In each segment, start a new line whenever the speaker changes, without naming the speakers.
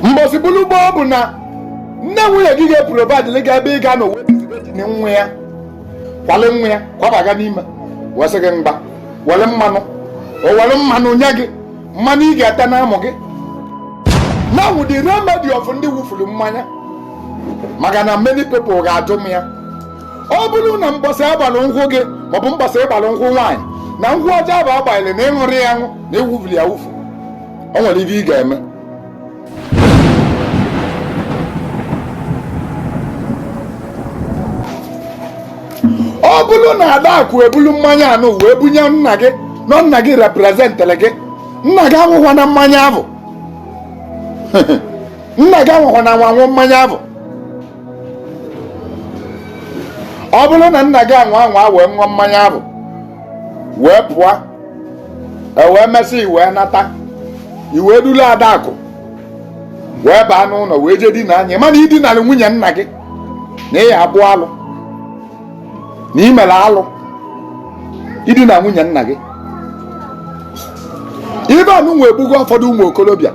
Mbọsị bụrụ gboo bụ na nne nwunye gị ga-eprovide gị ebe ị ga-anọ wee na nwa ya, kwale nwa ya kwabaga n'ime, wee sị gị mgba were mmanụ, o were mmanụ nye gị, mmanụ ị ga-ete n'amụ gị. Now the remedy of ndị wufuru mmanya, maka na many people ga-ajụ m ya. Ọ bụrụ na mbọsị agbalụ nkwụ gị maọbụ mbọsị ịgbalụ nkwụ nwaanyị na nkwụ ọjọọ bụ agbalị na ịṅụrị ya aṅụ na iwufuru ya wufu, o nwere ife ị ga-eme. Ọ bụrụ na Adakụ ebulu mmanya anụ wee bunye nna gị, na nna gị representịrị gị, nna gị anwụkwa na mmanya ahụ, nna gị anwụkwa na anwanwụ mmanya ahụ. Ọ bụrụ na nna gị anwa anwa wee ṅụọ mmanya ahụ wee pụọ, wee mesị wee nata, i wee dulu Adakụ wee baa n'ụlọ wee jee dina anya, mana idinara nwunye nna gị na ị ya abụ alụ na ị mere alụ idina nwunye nna gị. Ibe anụ nwe egbugo ụfọdụ ụmụ okorobịa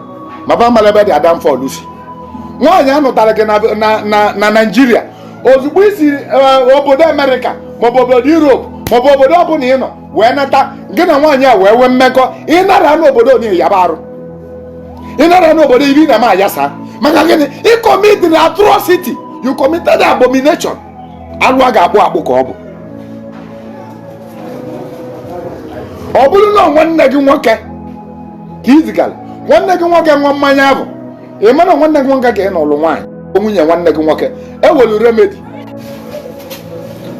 ma ba mara ebe dị Adamfọl si. Nwaanyị anụtara gị na Naịjirịa, ozugbo isi obodo Amerịka maọbụ obodo Europe maọbụ obodo ọbụla ị nọ wee nata, gị na nwaanyị a wee nwee mmekọ, ịnara n'obodo onye yaba arụ, ịnara n'obodo iri na ma ayasa. Maka gịnị? Ị committed atrocity, you committed abomination. Alụ a ga-akpụ akpụ ka ọ bụ. Ọ bụrụ na nwanne gị nwoke ka ị zigara nwanne gị nwoke ṅụọ mmanya ahụ, ị mara nwanne gị nwoke ka ị nọlụ nwaanyị, nwunye nwanne gị nwoke, ewelu remedy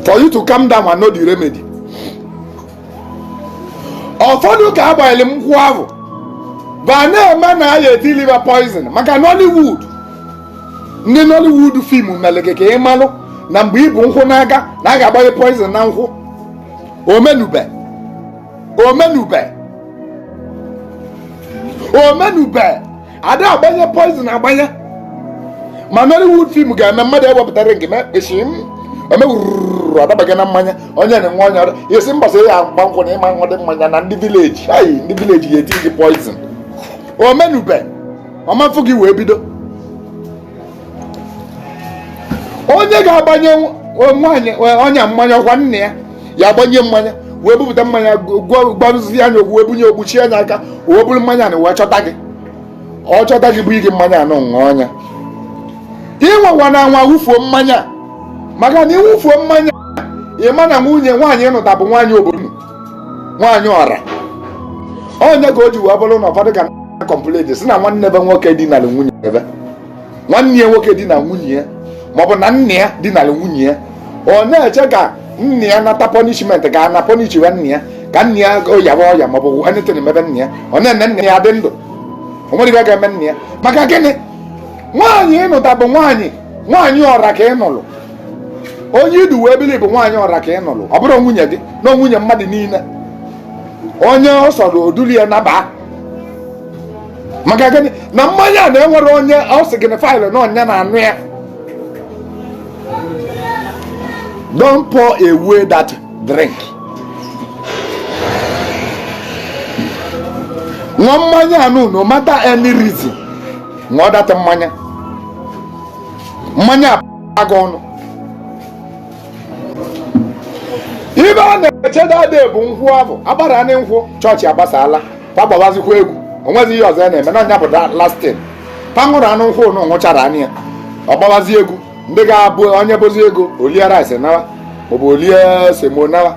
for you to calm down and know the remedy. Ụfọdụ ka agbanyere nkwụ ahụ ba na-eme na ya eti liver poison, maka Nollywood, ndị Nollywood film mere gị ka ị malụ na mgbe ibu nkwụ n'aka na a ga-agbanye poison na nkwụ. Omenube, omenube, omenube ada agbanye poison agbanye. Ma Nollywood film ga-eme mmadụ ewepụtara nke mekpechi m omewururu ọdabaga na mmanya, onye na-enwe onye ọrụ esi mbọsị ya agba nkwụ na ịma ṅụdị mmanya na ndị village ayi, ndị village ga-eti gị poison. Omenube ọmafụ gị wee bido. Onye ga-agbanye nwaanyị ọnya mmanya, ọkwa nna ya ya agbanye mmanya wee bupụta mmanya, gwarụzi anya okwu wee bunye ogbuchi anya aka, wee buru mmanya na wee chọta gị, ọ chọta gị bụ gị mmanya anụ ṅụọ ọnya. Ịnwekwa na anwa wụfuo mmanya, maka na ịwụfuo mmanya, ịma na nwunye nwaanyị ịnụta bụ nwaanyị obodo, nwaanyị ọra. Onye ka o ji wee bụrụ na ụfọdụ ga na complain si na nwanne be nwoke dinara nwunye ebe nwanne ya nwoke di na nwunye ya maọbụ na nna ya dinara nwunye ya, ọ na-eche ka nna ya nata punishment, ka a na punish nna ya, ka nna ya yaba ọya maọbụ anything mebe nna ya. Ọ na-ene nna ya dị ndụ, o nwere ibe ga-eme nna ya. Maka gịnị? Nwaanyị ịnụta bụ nwaanyị nwaanyị ọra ka ị nụrụ, onye idu wee bili bụ nwaanyị ọra ka ị nụrụ, ọ bụrụ nwunye gị na nwunye mmadụ niile, onye ọ sọrọ oduli ya naba. Maka gịnị? Na mmanya a na-enwere onye ọ sị gị na faịlụ na ọnya na-anụ ya. Don't pour away that drink. Ṅụọ mmanya anụ, no matter any reason, ṅụọ that mmanya. Mmanya aga ọnụ. Ibe a na-echedo ada bụ nkwụ ahụ agbara na nkwụ chọọchị agbasala, pagbawazikwa egwu, onwezi ihe ọzọ ya na-eme na ọnya bụ last thing. Pa ṅụrụ anụ nkwụ na ṅụchara anụ ya, ọ gbawazi egwu. Ndị ga-abụ onye bụzi ego olie rice nawa maọbụ olie semo nawa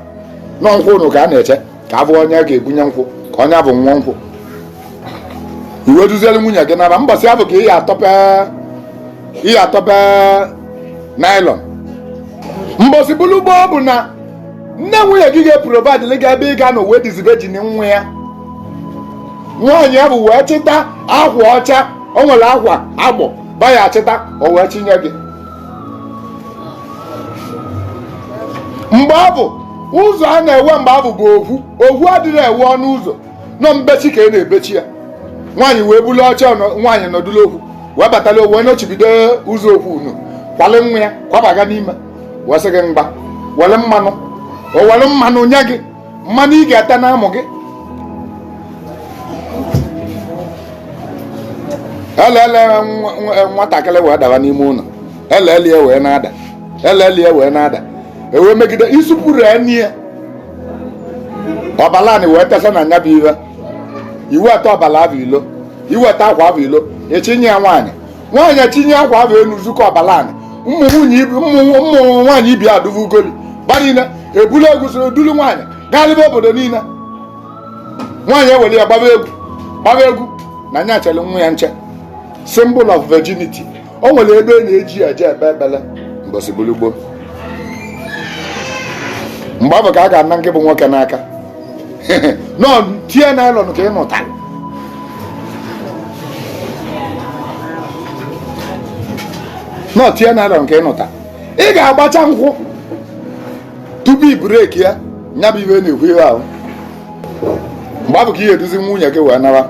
nọ nkwụ nụ ka a na-eche ka abụ onye ga-ebunye nkwụ ka onye abụ nwụọ nkwụ. Iwe duziere nwunye gị naba mbọsị abụ ka ihe atọpe nylon. Mbọsị bụrụ gboo bụ na nne nwunye gị ga-eprovide gị ebe ị ga-anọ wee disvirgin nwa ya. Nwaanyị ahụ wee chịta akwa ọcha, o nwere akwa agbọ ba ya achịta, o wee chinye gị. Mgbe abụ ụzọ a na-ewe, mgbe abụ bụ okwu okwu adịrị ewe ọnụ ụzọ nọ mbechi ka ị na-ebechi ya. Nwaanyị wee bulu ọcha, nwaanyị nọdụlụ okwu wee batala, wee nọchibido ụzọ okwu unu, kwale nwa ya kwabaga n'ime, wee sị gị mgba were mmanụ, o were mmanụ nye gị, mmanụ ị ga-ete n'amụ gị. Elele nwatakịrị wee daba n'ime ụlọ, elelie wee na-ada, elelie wee na-ada, ewee megide isupụrụ enie ọbala wee tesa na nya bụ iwe. Iweta ọbala abụ ilo, iweta akwa abụ ilo, echinye ya nwaanyị, nwaanyị echinye akwa abụ elu zukọ ọbala anị. Ụmụ nwaanyị ibi adụvu ugoli ba niile ebulu egwu soro dulu nwaanyị gaa n'ebe obodo niile. Nwaanyị eweli ya gbaba egwu, gbaba egwu na nya chere nwa ya nche. Symbol of virginity. O nwere ebe a na-eji eje ekpe ekpele mbọsị bulu gboo. Mgbe ọ bụ ka a ga-ana nke bụ nwoke n'aka nọ tie naịlọn ka ị nụtara. Nọ tie naịlọn ka ị nụta. Ị ga-agbacha nkwụ tupu i breki ya, nya bụ ibe na-ekwu ihe ahụ. Mgbe ọ bụ ka ị ga-eduzi nwunye gị wee nara,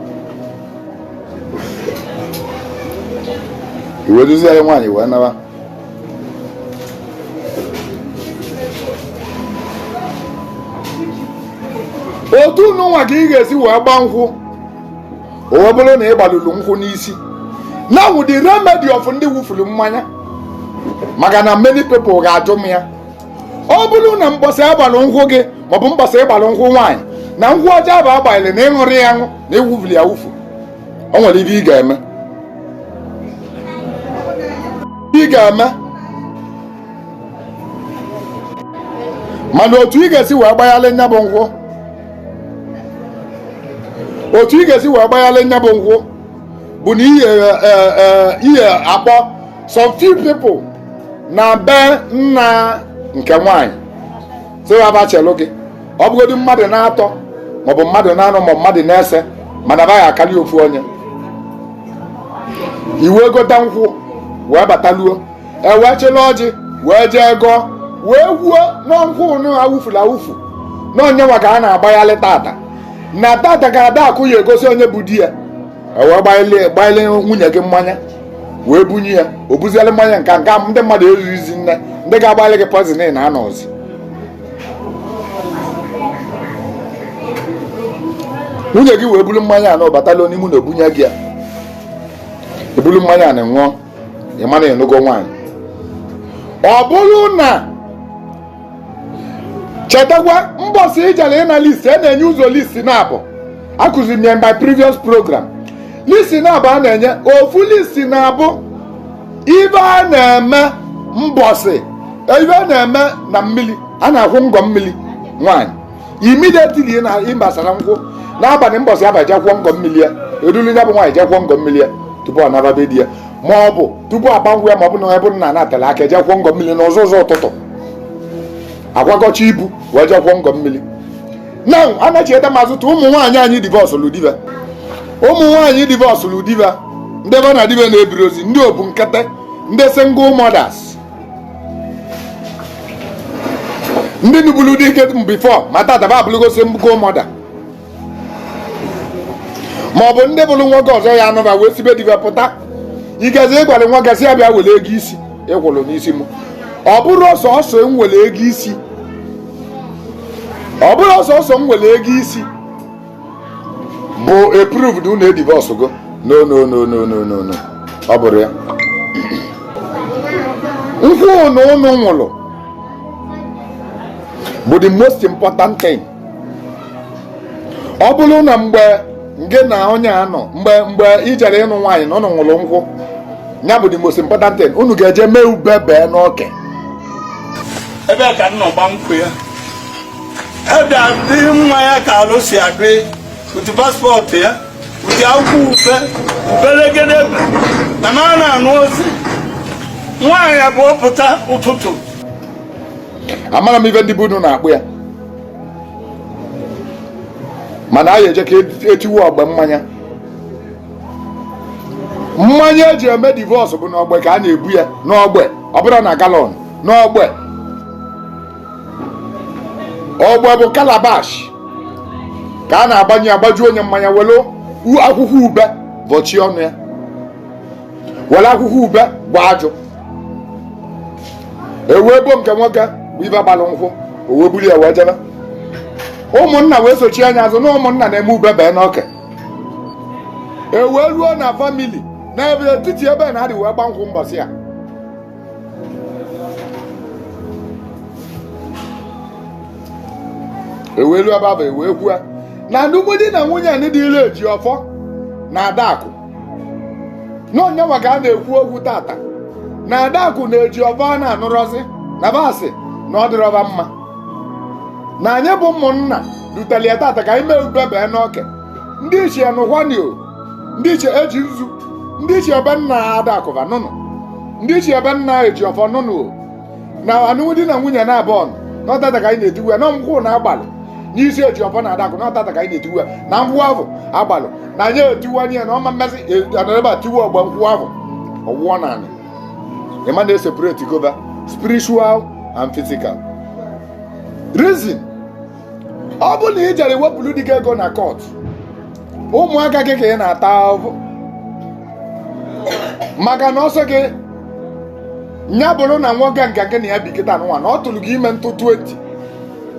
iwe duzi ya nwaanyị wee nara. Otu nwa ka ị ga-esi wee gba nkwụ, o wee bụrụ na ị gbalụrụ nkwụ n'isi. Now the remedy of ndị wufuru mmanya, maka na many people ga-ajụ m ya. Ọ bụrụ na mbọsị agbalụ nkwụ gị maọbụ mbọsị ịgbalụ nkwụ nwaanyị na nkwụ ọcha bụ agbalị na ịṅụrị ya aṅụ na ịwụfuli ya wụfu, o nwere ibe ị ga-eme. Ị ga-eme mana otu ị ga-esi wee gbaghalị nya bụ nkwụ, otu ị ga-esi wee gbaghalị nya bụ nkwụ bụ na ihe akpọ some few people na be nna nke nwaanyị sị ha bachelụ gị. Ọ bụgodị mmadụ na-atọ maọbụ mmadụ na-anọ maọbụ mmadụ na-ese, mana baghị akarị ofu onye. Iwe gota nkwụ wee bataluo, ewee chịla ọjị wee jee gọọ wee wuo nọ nkwụ nụ awụfuru awụfu n'onye nwa ka a na-agbaghalị tata na tata ka Adakụ ya egosi onye bụ di ya. Ewee gbanyele nwunye gị mmanya wee bunye ya, o buziele mmanya nka nka ndị mmadụ erizi nne, ndị ga-agbalị gị poison na anọzi. Nwunye gị wee buru mmanya anọ bataluo n'ime na obunye gị ya, ebulu mmanya na ṅụọ, ị ma na ịnụgo nwaanyị. Ọ bụrụ na chetakwa mbọsị ijere ịna list, a na-enye ụzọ list na-abụ akụziri m ya my previous program. List na-abụ a na-enye ofu list na-abụ ibe a na-eme mbọsị, ibe a na-eme na mmiri, a na-akwụ ngọ mmiri nwaanyị immediately na ịgbasara nkwụ n'abalị mbọsị abalị jekwuo ngọ mmiri ya, erulu ya bụ nwaanyị jekwuo ngọ mmiri ya tupu ọ naba be di ya, ma ọ bụ tupu agba nkwụ ya, ma ọ bụ na ebe nna na-atara aka jekwuo ngọ mmiri n'ụzọ ụzọ ụtụtụ, akwagọcha ibu wee jekwuo ngọ mmiri. Na anachieta m azụta ụmụ nwaanyị anyị divorce ludiva, ụmụ nwaanyị divorce ludiva, ndị ebe na dibe na-ebiri ozi, ndị obu nkete, ndị single mothers, ndị nubulu dike before ma tata ba abụlụgo single mother, ma ọ bụ ndị bụrụ nwoke ọzọ ya anụba wee sibe dibe pụta. Igezi ịgwara nwa gasị ya bịa were ego isi ịkwụrụ n'isi m. Ọ bụrụ ọsọsọ m were ego isi, ọ bụrụ ọsọsọ m were ego isi bụ approved unu edivorce go. No, no, no, no, no, no, no, ọ bụrụ ya nkwụ na ụnụ nwụrụ bụ the most important thing. Ọ bụrụ na mgbe gị na onye a nọ, mgbe ị jere ịnụ nwaanyị na ụnụ nwụrụ nkwụ, ya bụ the most important thing. Unu ga-eje mee ube bee n'oke.
Ebe ka m nọ gba nkwụ ya, ebe adị nwa ya ka alụ si adị utu passport ya, utu akwụkwọ ube ubelegedebe na ma a na-anụ ozi nwaanyị abụọ pụta ụtụtụ.
Amara m ibe ndị bụ unu na-akpụ ya, mana a ga-eje ka etiwe ọgbe mmanya. Mmanya eji eme divorce bụ n'ọgbe ka a na-ebu ya, n'ọgbe, ọ bụrụ na gallon, n'ọgbe. Ọgbe bụ calabash ka a na-agbanye, agbaju onye mmanya, were akwụkwọ ube vọchie ọnụ ya, were akwụkwọ ube gba ajụ, ewee bo nke nwoke bụ ibe gbalụ nkwụ, o wee buru ya wee jebe. Ụmụnna wee sochie anya azụ na ụmụnna na-eme ube bee n'oke, ewee ruo na family. N'ebe etiti ebe na-adị wee gba nkwụ mbọsị a. Ewelu ebe ahụ ewee kwuo na alụmdi na nwunye anyị dị ilu Ejiọfọ na Adakụ na onyenwa ka a na-ekwu okwu tata na Adakụ na Ejiọfọ a na-anụrọzi na basị na ọ dịrọba mma na anyị bụ ụmụnna dutere ya tata ka anyị mee ube bee n'oke. Ndị ichie nụkwanio, ndị ichie eji nzu, ndị ichie ebe nna Adakụ va nụnụ, ndị ichie ebe nna Ejiọfọ nụnụ o na alụmdi na nwunye na abụọ na ọtata ka anyị na-etiwu ya na nkwụ na agbalị n'isi Ejiọfọ na Adakụ na ọtata ka anyị na-etiwu ya na nkwụ ahụ agbalị na anyị etiwanye ya na ọma mmezi anọrọba tiwu ọgba nkwụ ahụ ọwụọ na anị ịma na-eseparate gova spiritual and physical reason. Ọ bụ na ị jere wepụrụ di gị ego na court, ụmụaka gị ka ị na-ata ahụhụ maka na ọsọ gị nya bụrụ na nwoke nke gị na ya bi kịta nwa na ọ tụrụ gị ime ntụ 20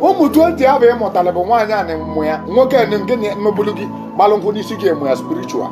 ụmụ 20 ahụ ị mụtara bụ nwaanyị a na-emụ ya, nwoke nke nụbụrụ gị gbalụ nkwụ n'isi gị emụ ya spiritual.